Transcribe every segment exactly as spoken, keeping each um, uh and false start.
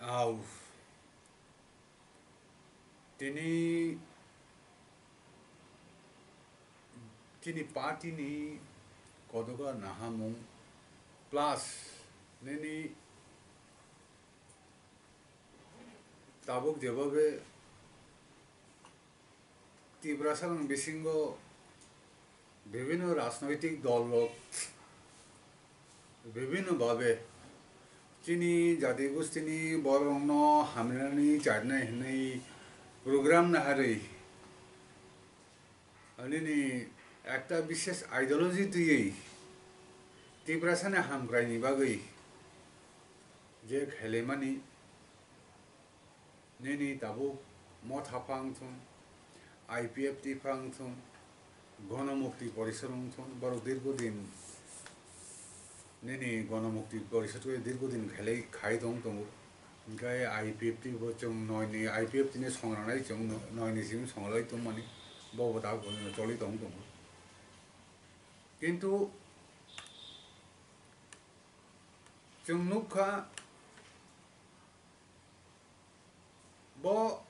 Au, tini, tini party ni kodoga nahamung plus nini tabuk jebabe Tiprasa ni bisingo bibhinno rajnoitik dol rok bibhinno bhabe chini jati gustini borok rokno hamrinani charnai hinwi program naharwi nini ekta bishesh ideology twiwi Tiprasa ni hamkrai ni bagwi je khailaimani. Nini tabuk motha phang thun, I P F T phang thun, Gonomukti Porishad wng thun, borok dirgo din nini Gonomukti Porishad khe dirgo din khailai khai tong tongo. Hinkhe I P F T bo chwng noi ni I P F T ni songranai chwng noi ni simi songlai tongmani bo bo tabuk choli tong tongo. Kintu chwng nukha, bo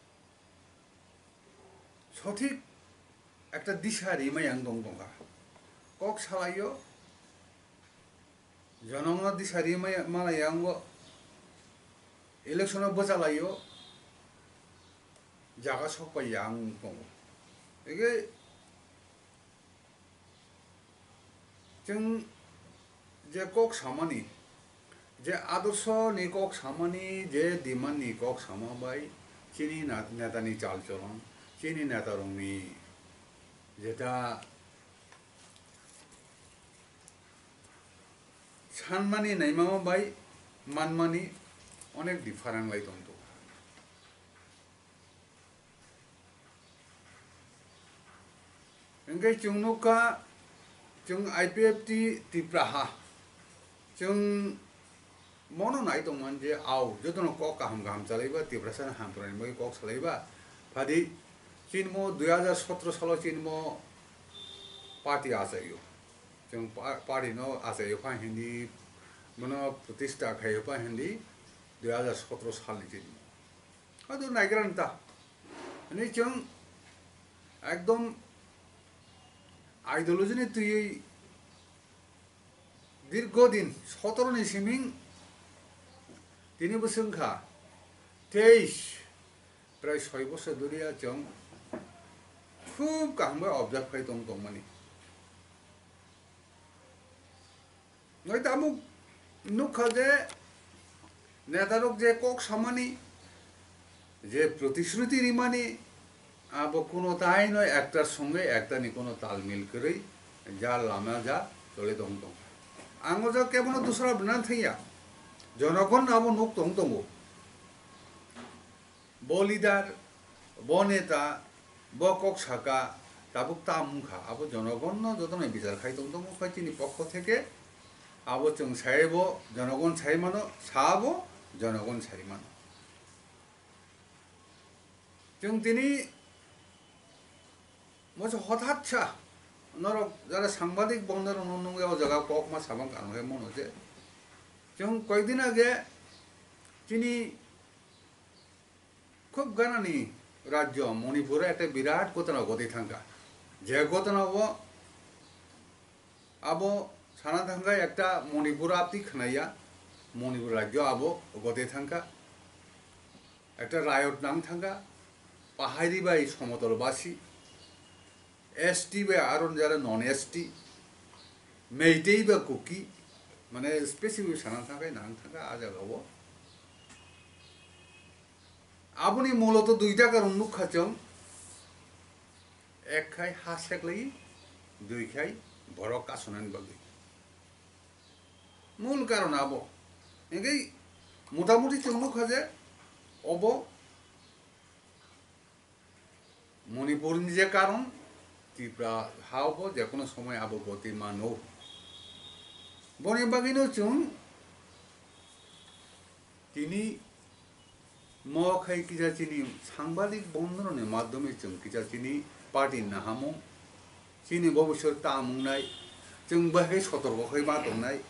sothik ekta disa rimai ang tong tongkha. Kok salaio, jonongno disa rimai malai ang bo, election o bwchalaio, jaga sokpai ang tongo. Ege Chwng je kok samani, je adorsho ni kok samani, je demand ni kok sama bai chini na-, neta ni chal cholon, chini neta rok ni jeta sanmani naimama bai manmani onek different lai tong tongo. Hingke chwng nukha, chwng I P F T Tipra ha, chwng mono nai tongmani je, au, jotono kok kaham kaham chalaiba, Tiprasa ni hamkrai ni bagwi kok salaiba, phadi, chini mo dui hajar sotro salo chini mo party achaio, chwng pa-, party no achaio pha hindi, mono protista khaio pha hindi, dui hajar sotro salni chini mo. Ado naigra nta. Ani chwng ekdom ideology ni twiwi dirgo din sotoro ni siming tini bwswng kha teis, prai soi bosor doriya chwng khub kaham bai observe khai tong tongmani. Noi tabuk nukha je netarok je kok samani, je protishruti rimani, abo kuno taino ektar songe ektar ni kuno talmil kwrwi ja lama ja chole tong tong. Ang o jaga kebono dusra bwna thangya, jonogon abo nuk tong tongo. Bo leader, bo neta, bo kok saka, tabuk ta wngkha, abo jonogonno jotono bichar khai tong tongo, khai chini pokho theke abo chwng sai bo jonogon sai mano, sa bo jonogon sai mano. Chwng tini moso hothat sa norok jara sangbadik bondorokno nungya o jaga kokma samang kanwi mano je chwng koikdin age chini Khub ganani rajyo Manipur o ekta birat gotona gotwi thangkha. Je gotona o abo sana thangkha ekta Manipur apti khnaiya, Manipur rajyo abo gotwi thangkha. Ekta riot nang thangkha, pahari bai somotol basi. S T bai aro jara non S T, Meitei ba Kuki, mane specific sana thangkha nang thangkha a jaga o. Aboni muloto duita karon nukha chwng, ek khai ha seklai, dui khai borok kasonani bagwi. Mul karon abo. Engkhe motamuti chwng nukha je obo Manipur ni je karon, Tripura ha o bo je kono somoi abo goti mano. Boni bagwi no chwng tini mo khai kisa chini sangbadik bondon ni madhyome chwng kisa chini party nahamung, chini bobiswt tamung nai, chwng bahai sotorko khai ma tongnai,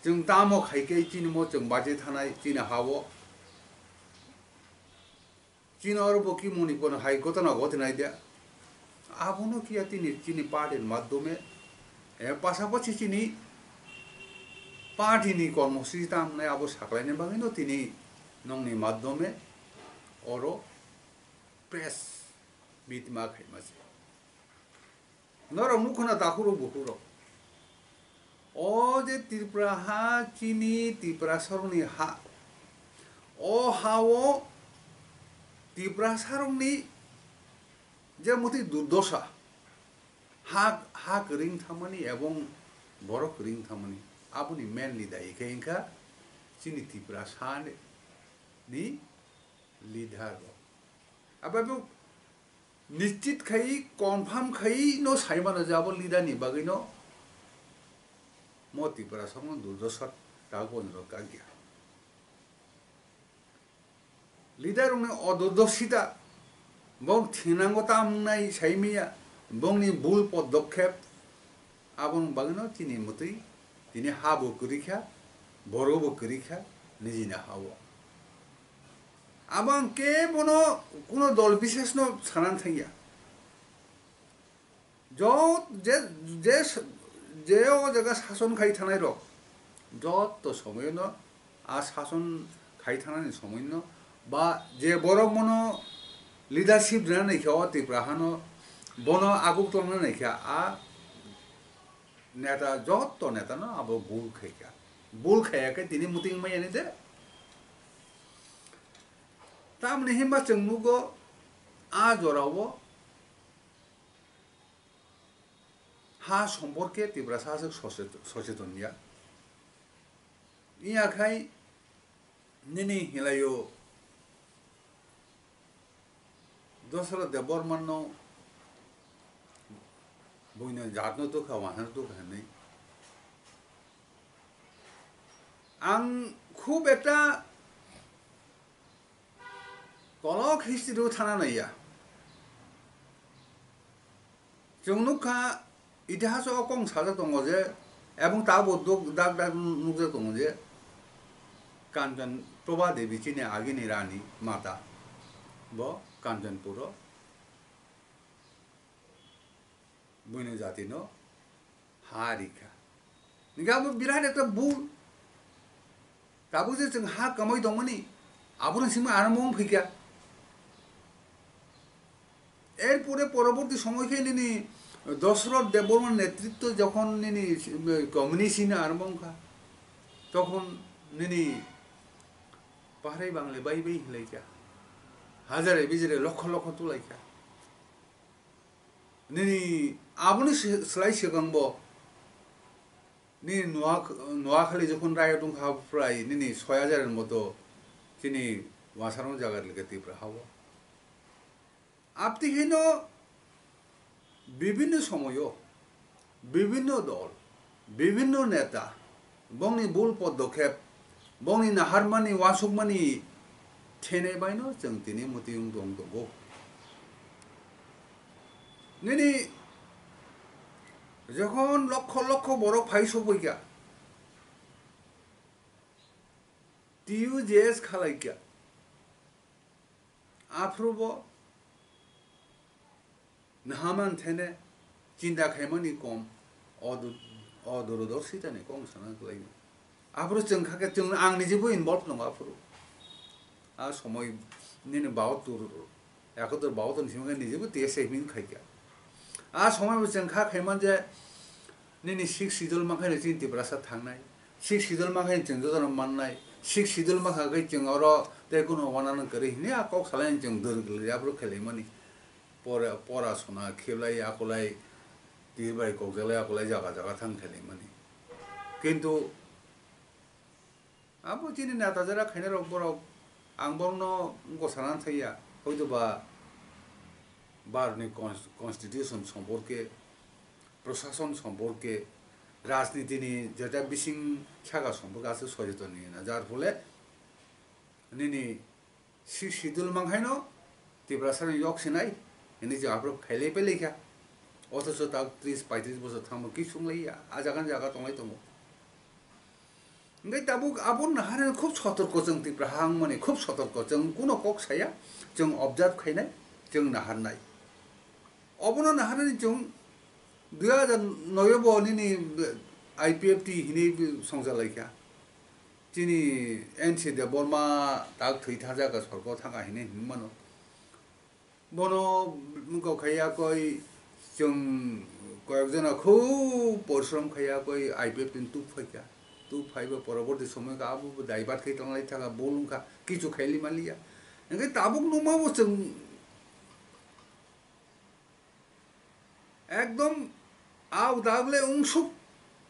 chwng tamo khai khe chini mo chwng baji thanai chini ha o. Chini oro bo ki Manipur hai gotona ghotinai dia. Abono kiya tini chini party ni madhyome, eh, pasapasi chini party ni kormosuchi tamnai abo saklaina bagwino tini nongni madhyome oro press meet ma khaima se. Norok nukho na takhurok bukhurok. O je Tripura ha chini Tiprasarokni ha. O ha-o Tiprasarokni je muti durdosa, ha, ha kwrwi wng thangmani ebong borok kwrwi wng thangmani, aboni mainly dayi khe wngkha chini Tiprasa ni leader rok. Abo bo nischit khai, confirm khai no sai mano je abo leader ni bagwi no mo Tiprasarokno durdosa ta gonro kagya. Leader rokni odurdosita, bong thinango ta wngnai sai manya, bongni bul podokkhep, aboni bagwino chini mwtwi tini ha bo kwrwi kha, borok bo kwrwi kha, nijini ha-o. Abo ang kebono kuno dol bisesno sanan thangya. Jot-, je, je, je o jaga sason khai thanai rok, jotto somoyono a sason khai thanani somoino ba je borok mono leadership rina naikha o Tripura hano, bono aguk tongna naikha a neta, jotto netano abo bul khaikha. Bul khaiya khe tini muting maya ni de. Tamni himba chwng nugo a jorao ha somporke Tiprasa aswk socheto-, socheton ya. Iya khai nini hilaio Dosrot Debbarmano buino jatno tukha, wansano tukha hinwi. Ang khub ekta kolok history-o thana naiya. Chwng nukha, itihaso o kok sajak tongo je, ebong tabo duk dak dak nukjak tongo je, Kanchan Prabha Devi chini agini rani mata, bo Kanchanpuro buino jatino ha rikha. Hinkhe abo birat ekta bul. Tabuk je chwng ha kamai tongmani, abono simi arombo wng phaikha. Erpore poroborti somoy khe nini Dosrot Debbarma netritto jokhon nini communist hino arombo wngkha, tokhon nini Pahrai Bangle bai bai hinlaikha, hajare bijare lokho lokho tulaikha. Nini aboni se-, slai swkangbo nini Noa-, Noakhali jokhon riot wngkha, prai nini soi hajar ni moto chini wasarok jaga rwlwkha Tripura hao. Abtwi khaino bibinno somoyo, bibinno dol, bibinno neta, bongni bul podokhep, bongni naharmani, uansukmani thenai baino chwng tini mwtwi wng tong tongo. Nini jokhon lokho lokho borok phai sokbaikha, T U J S khalaikha, aphuru bo naha man thene chinta khaimani kom, odu-, odorodorsitani kom sana kwlaino. Aphuru chwng kha khe chwng ang nijibo involve tongo aphuru. A somoi nini bahatur, ekatur bahatur ni simi khe nijibo T S F wng khaikha. A somoi bo chwng kha khaiman je nini sixth schedule mankhaino chini Tiprasa thangnai. Sixth schedule mankhaino chwng jotono mannai. Sixth schedule mankha khe chwng oro tei kuno wanano kwrwi hwnwi a kok salaino chwng dwrwk rwya aphuru khelaimani. Pora, pora sona kheblai akolai tir bai kokjaklai akolai jaga jaga thang khelaimani. Kintu abo chini neta jera khainai rok borok ang borokno wngkha sana thaiya, hoitoba Bharatni cons-, constitution somporke, prosason somporke, rajnitini jeta bising saka somporke aswk socheton ni na, jar phole nini sixth schedule mankhaino Tiprasarokni yok sinai hinwi chwng aphuru khailai pailaikha. Othocho tak tris paitris bochor thangbo kis wnglaiya, a jaga ni jaga tonglai tongo. Hingke tabuk abo naharani khub sotorko chwng Tipra ha wngmani, khub sotorko chwng kuno kok saya, chwng observe khainai, chwng naharnai. Obono naharani chwng dui hajar noi bo nini I P F T hinwi songcha laikha. Chini N C Debbarma tak thwi thajak sorgo thangkha hinwi hinmano. Bono wngkha khaiya koi chwng koyek jona khub porishrom khaiya koi I P F T ni tub phaikha. Tub phaiba poroborti somoy khe abo bo divert khai tonglai thangkha, bol wngkha, kichu khaili manliya. Hingke tabuk nukma bo chwng ekdom a udagle wngsuk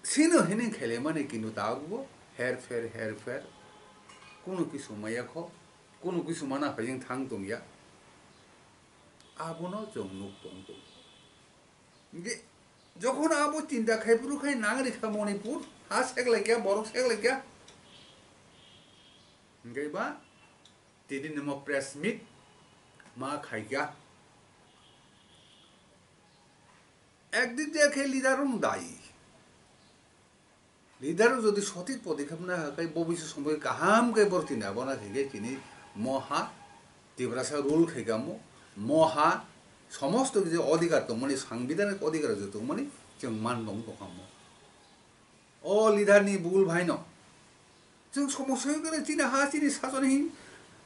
sino hinwi khailaimani kintu tabukbo herpher herpher kuno kisu maya kho, kuno kisu mana phai wng thang tongya. Abono chwng nuk tong tong. Hingke jokhon abo chinta khai phuru khai nang rikha Manipur, ha seklaikya, borok seklaikya. Hingke ba tini nimo press meet ma khaikha. Ekdik diya khe leader rok dayi. Leader rok jodi sothik podikep na khe bobisyo somoi kaham khe borok tini abo na khe chini moha Tiprasa rule khaikamo, moha somosto je odhikar tongmani, sangbidhanik odhikar je tongmani chwng man tong tongkamo. O leader ni bul bhai no. Chwng somosya wngkhe chini ha chini sason hin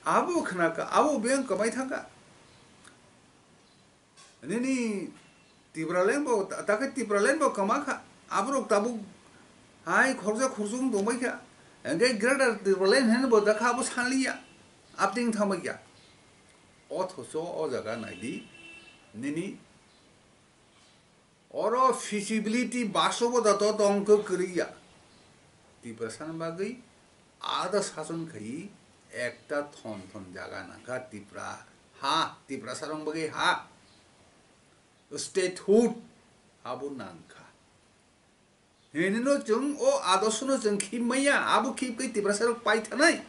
abo khna kha, abo beng kwmai thang kha. Nini Tipraland bo, ta-, takhe Tipraland bo kwma kha. Aborok tabuk hai khoroksa khoroksa wng tongbai kha. Hingke Greater Tipraland hwnwi bo dakha abo sanliya. Apting thangbai kha. Othocho o jaga naidi. Nini oro feasibility basobo da to tong khe kwrwi ya. Tiprasani bagwi ada sason khai ekta thon thon jaga nangkha Tipra ha, Tiprasarong bagwi ha. Statehood abo nangkha. Hinino chwng o adorshono chwng khip maya, abo khip kai Tiprasarok pai thanai.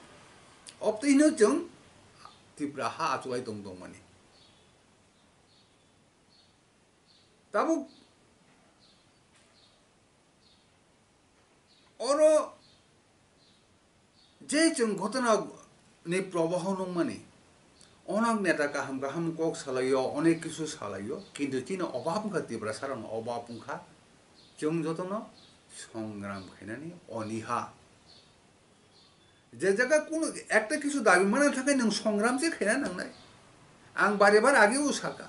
Obtwino chwng Tipra ha achulai tong tongmani. Tabuk oro je chwng ghotona ni probaho nukmani, onek neta kaham kaham kok salaio, onek kisu salaio, kintu chini obab wngkha Tiprasarokni obab wngkha, chwng jotono songram khainani oniha. Je jaga kuno ekta kisu dabi mana thangkhe nwng songram se khaina nangnai. Ang bare bare ageo saka.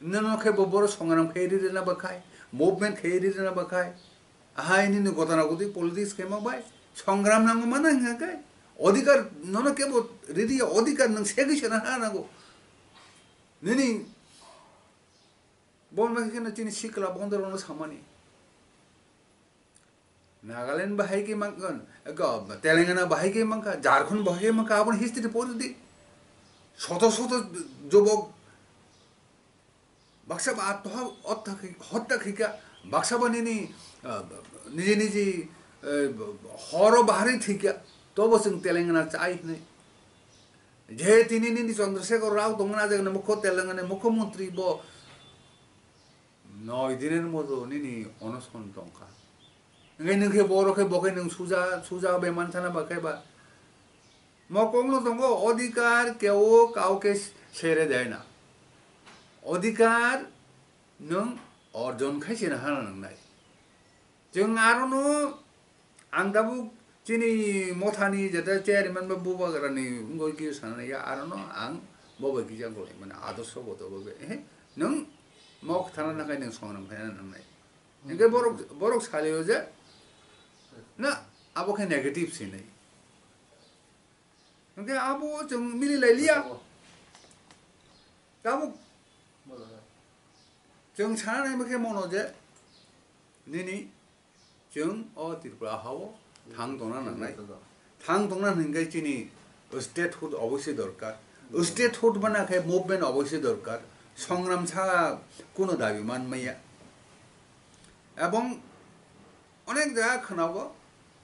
Nono khe bo boro songram khai ri rina ba khai, movement khai ri rina ba khai. Ahai nini gotana gotwi politics khaima bai songram nango mana hingkha khe. Odhikar nono kebo riri odhikar nwng segwi sena ha nango. Nini bon bai kheno chini sikla bondor ono samani. Nagaland bahai khe mankha, eko, Telangana bahai khe mankha, Jharkhand bahai khe mankha, aboni history pori di. Soto soto jobok baksa ba attoha-, otta khai-, hotta khaikha, baksa ba nini, ah, niji niji, eh, horo bahari thikha, tobo chwng Telangana chai hwnwi. Je tini nini Chandrasekhar Rao tongmani ajagani mukho Telangana mukhyamantri bo noi dinir moto nini onoson tongkha. Hingke nwng khe boro khe bo khe nwng suja, suja bai manthana ba khe ba. Mokokno tongo odhikar keo kauke sere dena. Odhikar nwng orjon khai sina hana nangnai. Chwng arono ang tabuk chini mothani jeta chairman ba bubagrani wngwi kisa sanani ya arono ang bo bai kisa golai mane adorsho bo to bo be, ehe, nwng mok thana nakai nwng songram khaina nangnai. Hingke borok, borok salio je na abo khe negative sinai. Hingke abo chwng mili lai liya. Tabuk chwng sana nai khe mono je nini chwng o Tripura hao thang tongna nangnai. Thang tongna hingke chini statehood oboisoi dorkar. Statehood bana khe movement oboisoi dorkar. Songram sa kuno dabi man maya. Ebong onek jaga khwnao,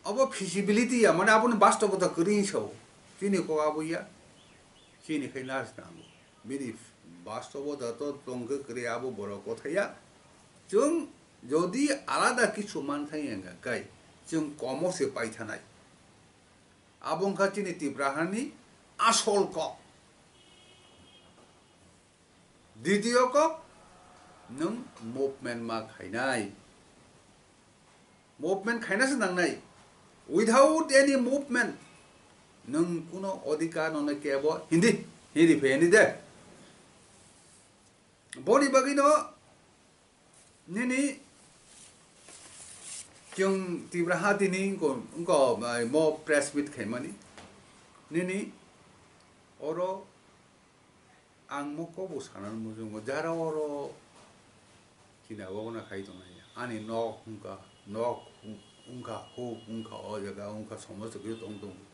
obo feasibility ya, mane aboni bastobota kwrwi sao. Chini kok abo ya, chini khai nas nango. Bini bastobota to tongkhe kwrwi abo borok kothai ya. Chwng jodi alada kichu manthai wngkha kai, chwng komo se paithanai. Abo wngkha chini Tipra hani asol kok. Ditiyo kok, nwng movement ma khainai. Movement khaina se nangnai. Without any movement, nwng kuno odhikar nono kebo Hindi, Hindi pheni de. Boni bagwi no nini chwng Tipra ha tini wngko, wngko, mo press meet khaimani. Nini oro ang mo kobo sanani mujungo jara oro chini abo gana khai tongnai. Ani nok wngka, nok wngka, huk wngka, o jaga wngka, somosto khe tong tongo.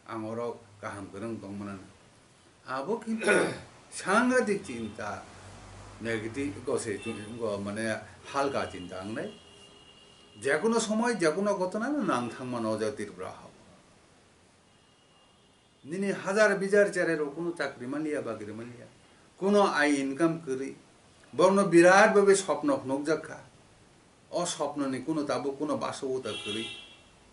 Ang oro kaham kwrwng tong mwnana. Abo kintu sangadik chinta, negative, go se, go mane halka chinta wngnai. Jekono somoy, jekono ghotona no nang thangmano o jaga Tripura hao. Nini hajar bijar cherai rok kuno chakri manliya, bakri manliya. Kuno ai income kwrwi. Borokno birat babe sopno phunukjak kha. O sopnoni kuno tabuk kuno basogo ta kwrwi.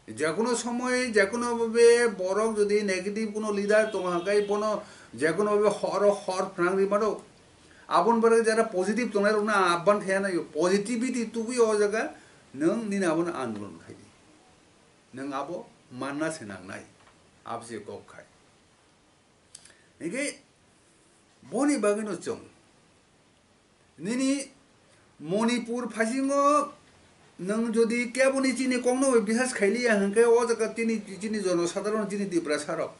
Jekono somoy, jekono babe borok jodi negative kuno leader tongo hwnkhe bono jekono babe horo hor phnang ri mano. Aboni bagwi jara positive tongnai rokno ahban khe naio. Positivity tubui o jaga nwng nini abono andolon khai di. Nwng abo manna se nangnai. Abo se kok khai. Hingke boni bagwino chwng nini Manipur phasingo nwng jodi keboni chini kokno bai bisas khailiya hwnkhe o jaga chini, chini jonosadharon chini Tiprasa rok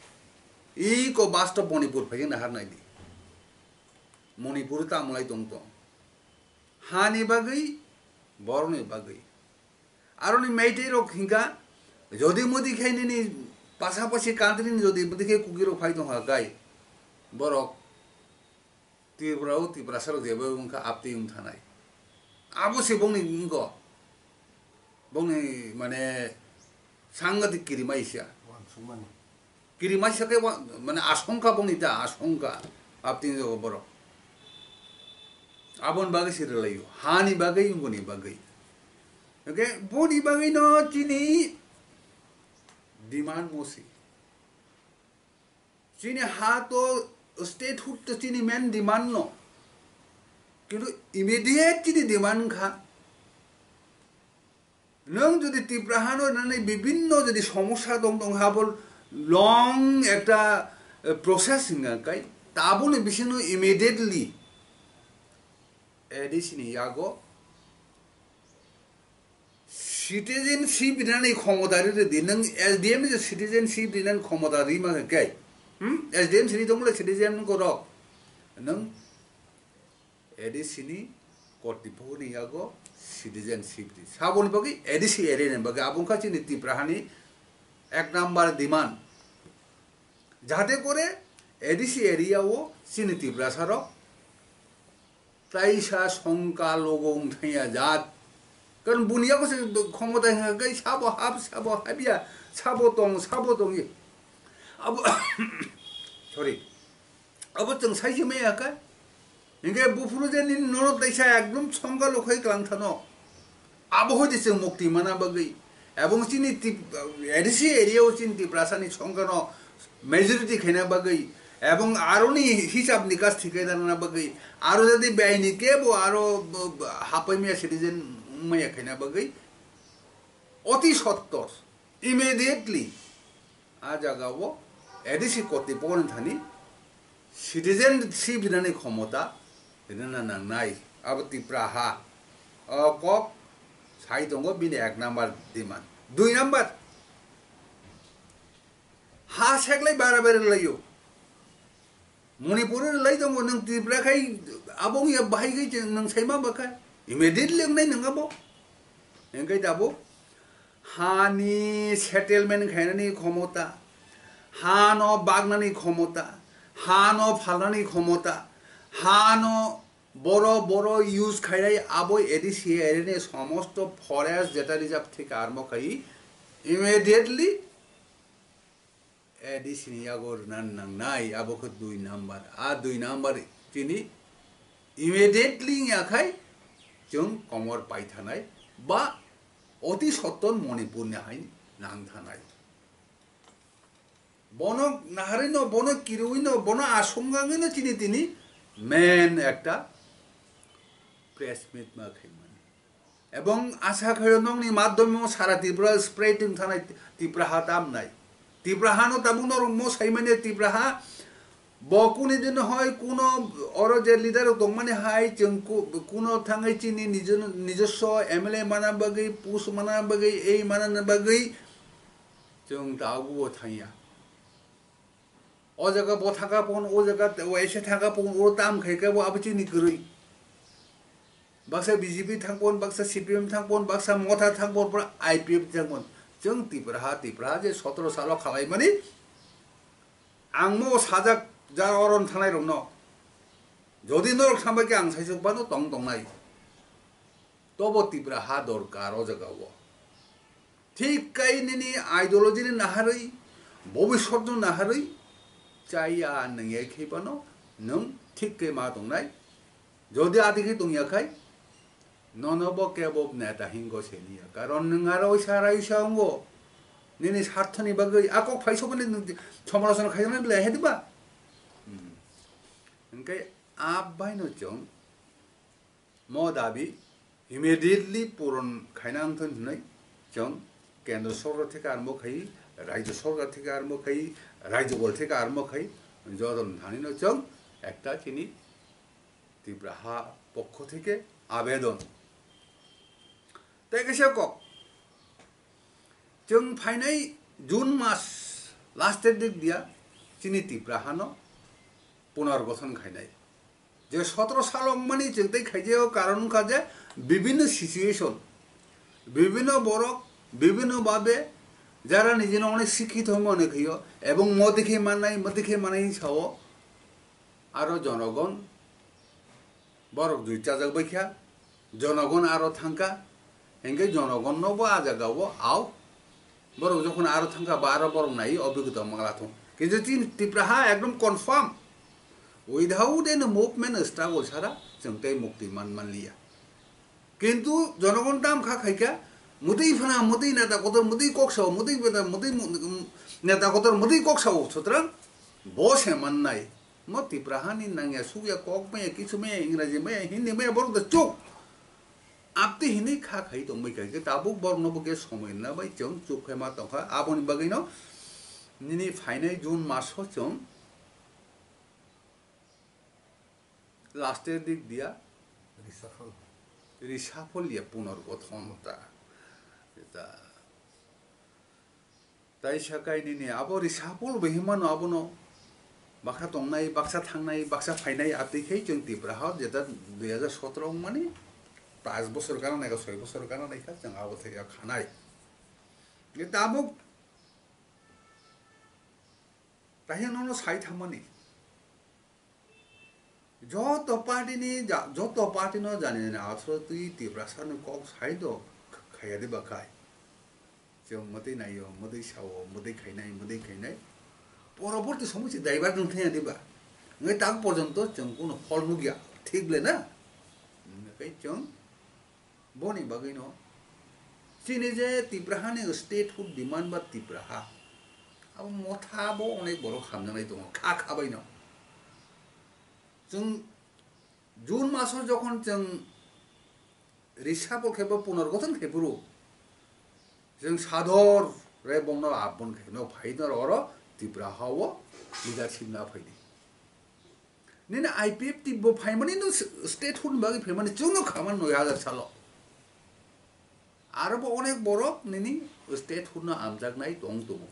iko bastob Manipur phaising nahar naidi. Manipur tamlai tong tong. Hani bagwi, borokni bagwi. Aroni Meitei rok hingka, jodi modi khe nini pasapasi country ni jodi modi khe Kuki rok phai tongkha gai, borok Tripura o Tiprasa rok jeba wngkha aptwi wng thanai. Abo se bongni wngko, bongni mane sangadik kirimaisa. Wansukmani. Kirimaisa khe wa-, mane asongkha bongni da, asongkha aptwi wngkha borok. Aboni bagwi se rwlaio, hani bagwi, boni bagwi. Hwnkhe boni bagwino chini demand mosi. Chini ha to statehood to chini main demand no. Kintu immediate chini demand wngkha. Nwng jodi Tipra hano nani bibinno jodi somosya tong tong ha bo long ekta, eh, process hinga kai taboni bisingo immediately A D C ni yago citizenship rinani khomota ri rwdi, nwng S D M ni je citizenship rinani khomota ri ma khe kai. Hmm? S D M sini tongmole citizen ko rok. Nwng A D C ni kortipokni yago citizenship ri. Saboni bagwi A D C area ni bagwi abo wngkha chini Tipra hani ek number demand. Jahate kore A D C area o chini Tiprasa rok Taisa songka logo wng thangya jat. Karon buni yago se khomota hinga kai sabo hap, sabo habya, sabo tong, sabo tong ye. Abo, sorry. Abo chwng sai se maya ka. Hinge buphuru je nini nono taisa ekdom songka lokhai klang thano. Abo hoi de chwng mukti mana bagwi. Ebong chini Tip-, A D C area o chini Tiprasa ni songkha no majority khaina bagwi. Ebong aroni hisab nikas thikai dana bagwi. Aro jadi baini kebo aro b-, b-, hapai maya citizen maya khaina bagwi. Oti sottor, immediately. A jaga o A D C koti pokon thani citizenship rinani khomota rina nangnai. Abo Tipra ha. O kok sai tongo bini ek number demand. Dui number, ha seklai bara bara laio. Manipur lai tongo nwng Tripura khai abo wngya bahai khai nwng saima bakha. Immediately wngnai nwng abo. Engkai abo hani settlement khainani khomota, hano bagnani khomota, hano phalnani khomota, hano boro boro use khainai abo A D C area ni somosto forest jeta reserve theke armo khai immediately A D C ni yago rwna nangnai, abo khe dui number. A dui number chini immediately wngya khai chwng komor paithanai ba oti sotton Manipur ni hai nangthanai. Bono naharino, bono kirwino, bono asongangino chini tini main ekta press meet ma khaimani. Ebong asa khayo nokni madhyamo sara Tripura spread wng thanai Tipraha tamnai. Tiprahano tabuk norok mo saimani Tipraha bo kuni din hoi kuno oro je leader rok tongmani hai chwng ku-, kuno thangwi chini nijo-, nijoswo M L A mana bagwi, post mana bagwi, ei mana bagwi chwng tagubo thangya. O jaga bo thangka phone, o jaga te-, o ese thangka phone, o tam khai khe bo abo chini kwrwi. Baksa B J P thang phone, baksa C P M thang phone, baksa Motha thang phone, pura I P F thang phone. Chwng Tipraha, Tipraha je sotoro salo khalaimani, ang mo sajak jar oron thanai rokno. Jodi norok thangbai khe ang saisuk bano tong tongnai. Tobo Tipraha dorkar o jaga o. Thik kai nini ideology ni naharwi, bobiswt no naharwi, chaya nangya khe phano nwng thik khe ma tongnai. Jodi adi khe tongya khai, nono bo kebo neta hingo se niya. Karon nwng aro oisa aro oisa wngo. Nini sarthoni bagwi a kok phai sobani nwng somalochona khaina le he diba? Hmm. Hwnkhe a baino chwng mo dabi immediately puron khaina wngthon hinwi chwng kendro sorkar theke arombo khai, rajyo sorkar theke arombo khai, rajyo bol theke arombo khai, joto thani no chwng ekta chini Tipraha pokkho theke abedon. Tei kaisa kok, chwng phainai June mas last date dia chini Tiprahano punorgothon khainai. Je sotoro sal wngmani chwng tei khaijao karon wngkha je bibhinno situation, bibhinno borok, bibhinno babe jara nijino onek sikhito hwnwi mone khaio ebong modi khe mannai, modi khe mannai sao aro jonogon borok jui chajak baikha, jonogon aro thangkha, hingke jonogon no bo a jaga o au. Borok jokhon aro thangkha ba aro borok nai obigota mangla thung. Kintu chini Tipraha ekdom confirm. Without any movement struggle sara chwng tei mukti man manliya. Kintu jonogon tam kha khaikha, mudui phana, mudui neta kotor, mudui kok sao, mudui beta, mudui mu-, neta kotor, mudui kok sao, sutrang bo se mannai. Mo Tiprahani nangya sukya kok maya, kisu maya, Ingraji maya, Hindi maya, borok da chuk. Apti hinwi kha khai tongbai kha khe tabuk borokno bo khe somoi rwna bai chwng chuk khai ma tongkha. Aboni bagwino nini phainai June maso chwng last er dik dia Reshuffle. Reshuffle ya punorgothon ta. Ta. Taisa kainini abo reshuffle bo hinmano abono baksa tongnai, baksa thangnai, baksa phainai, atwi khe chwng Tipraha o jeta dui hajar sotoro wngmani, paanch bosor gana naikha, soi bosor gana naikha, chwng abo thaiya khanai. Tabuk tahino no sai thammani. Joto party ni ja-, joto party no jani jani atharo twi Tiprasa ni kok sai do kh-, khaya de ba khai. Chwng mwtwi naio, mwtwi sao, mwtwi khainai, mwtwi khainai. Poroborti somoy se daibar nwng thaya de ba. Ngai tak porjonto chwng kuno phol nugya. Thik le na? Ngai chwng Boni bagwino chini je Tiprahani statehood demand ba Tipraha, abo motha bo onek borok hamjaknai tongo, kha kha baino. Chwng June maso jokhon chwng reshuffle khe bo punorgothon khe phuru, chwng sador re bongno abon khe no phai no oro Tipraha o leadership na phaidi. Nini I P F T bo phaimani no s-, statehood ni bagwi phaimani chwngno khaman noi hajar salo. Aro bo onek borok nini statehood no amjaknai tong tongo.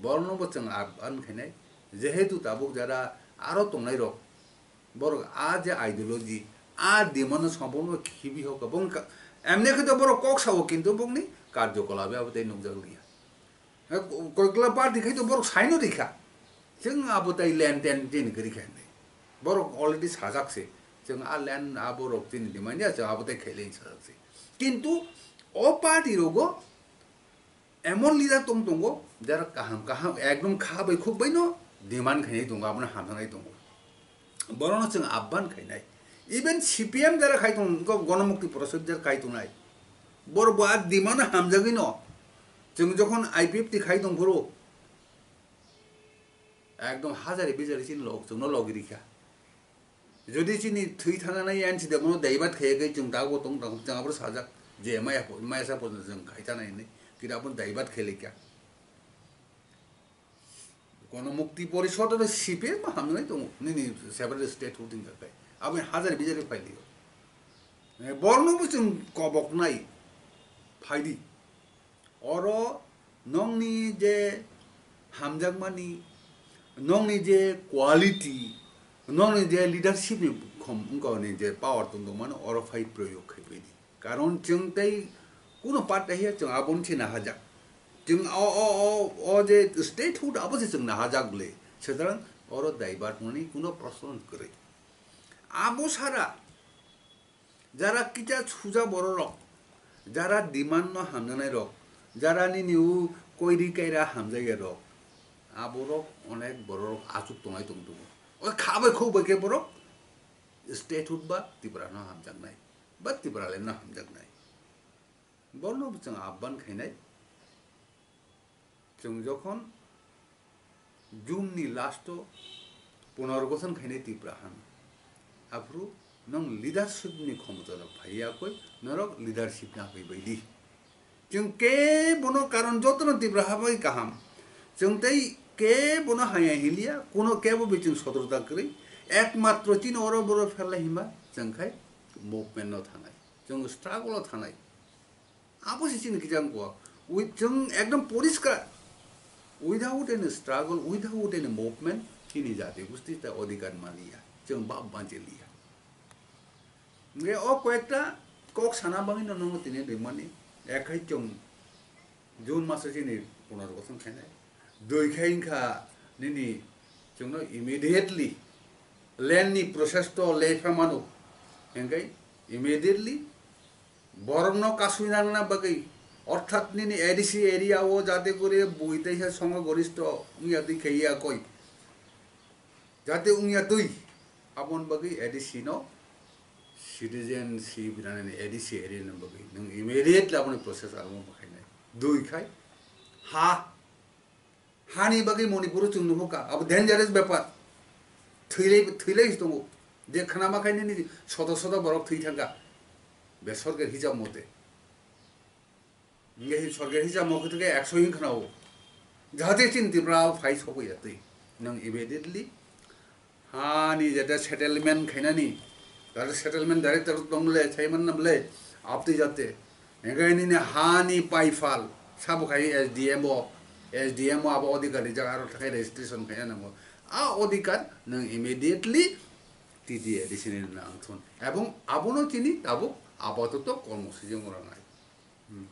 Borokno bo chwng aban khainai. Jehetu tabuk jara aro tongnai rok, borok a je ideology, a demand no sompurno khibi hoka. Bong ka-, emne khe to borok kok sao kintu bongni karjokolap abo tei nukjak liya. He, ko-, koikla party khai to borok saino rikha. Chwng abo tai land ten chini kwrwi kha hinwi. Borok already sajak se. Chwng a land a borok chini demand ya, chwng abo tai khailai sajak se. Kintu o party rogo emon leader tong tongo, jara kaham kaham ekdom kha bai khuk bai no demand khainai tongo, abono hamjaknai tongo. Borokno chwng abban khainai. Even C P M jara khai tong, go-, Gonomukti Porishod jara khai tongnai. Borok bo a demand hamjagwi no. Chwng jokhon I P F T khai tong phuru, Ekdom hajari bijari chini log, chwngno logi rikha. Jodi chini thwi thana nai yan chide bono daibat khaiya kai chwng dago tong tong chwng abro sajak je maya po-, maya sa pono chwng khai thana ini kida bono daibat khailika. Kono Mukti Porishod ro sipe ma hamnai tong nini separate state holding kai. Aboni hajari bijari phailio. Eh, borno bo chwng kobok nai phaidi. Oro nongni je hamjakmani, nongni je quality, nongni je leadership ni khom-, wngkha ni je power tongtongmani oro phai proyog khai baidi. Karon chwng tei kuno part hiya chwng aboni se nahajak. Chwng o, o, o, o je statehood abo se chwng nahajak le. Sutorang oro daibar mani kuno prosno kwrwi. Abo sara jara kicha suja bororok, jara demand no hamjanai rok, jara nini u koiri kaira hamjaiya rok, aborok onek bororok achuk tongnai tong tongo. O kha bai khuk bai khe borok statehood ba Tripura no hamjaknai, ba Tipraland no hamjaknai. Borno chwng abban khainai. Chwng jokhon June ni last o punorgothon khainai Tripura han, aphuru nwng leadership ni khomota rok phaiya koi, norok leadership na phai bai di. Chwng kebono karon jotono Tripura ha bai kaham. Chwng tei kebono haya hinliya, kuno kebo bai chwng sotorta kwrwi. Ekmatro chini oro boro pherlai hinba chwng khai movement no thanai. Chwng struggle o thanai. Abo se chini kijang kok. With chwng ekdom poriskar. Without any struggle, without any movement, chini jati gusti ta odhikar maniya. Chwng bab banchi liya. Nge o koyekta kok sana bangwi no nongo tini rimani. Ekhai chwng June maso chini punorgothon khainai. Dui khai wngkha nini chwngno immediately land ni process to le pha mano. Hingkai immediately borokno kasui nangna bagwi, orthat nini A D C area o jate kore bui teisa songo goristo wngya twi khaiya koi. Jate wngya twi, aboni bagwi A D C no citizenship rinani A D C area ni bagwi nwng immediately aboni process arumbo khainai. Dui khai ha, hani bagwi Manipur o chwng nuhukha, abo dangerous bepar. Thwilai, thwilai tongo. Je khwnama khai nini soto soto borok thwi thangkha. Be sorkar hijab mote. Hingke sorkar hijab mo khe ekso hing khwnao. Jahate chini Tripura o phai sokoi ya twi. Nwng immediately hani jeta settlement khainani, jahate settlement director tong le, saiman nam le, aptwi jate. Hingke nini hani paifal, sabo khai S D M o, S D M o abo odhikar rijak aro thakai registration khaina nango. A odhikar nwng immediately T D A D C ni nang thun. Ebong abono chini tabuk apatoto kormosuji wngranai. Hmm.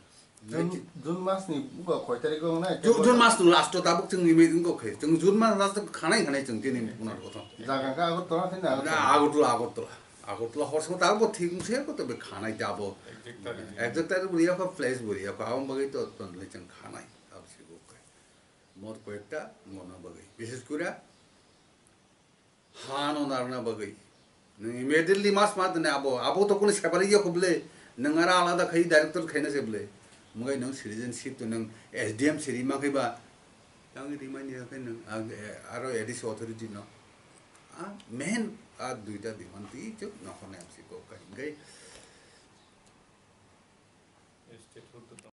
June, June mas ni buka koi tarik o wngnai? June, June mas ni last o tabuk chwng ni meeting kok khe. Chwng June mas last o khanai khanai chwng tini punar gothon. Jaga ka Agartala thani Na, Agartala? Agartala, Agartala. Agartala hor song tabuk bo thik wngse ko tobe khanai ta abo. Exact tarik. Exact tarik bo riya ko, place bo riya ko. Aboni bagwi to tonle chwng khanai. Abo se kok khe. Mor koyekta mona bagwi. Bishes kura hano narwkna bagwi. Nwng immediately mas ma tene abo, abo to kunu separate ya kho bwle, nwng aro alada khai director khaina se bwle. Mungkai nwng citizenship to nwng S D M siri ma khai ba, tang rimani ya khai nwng, ag-, e, aro A D C authority no. A main a duita demand ti chuk no khone M C ko kai ngai.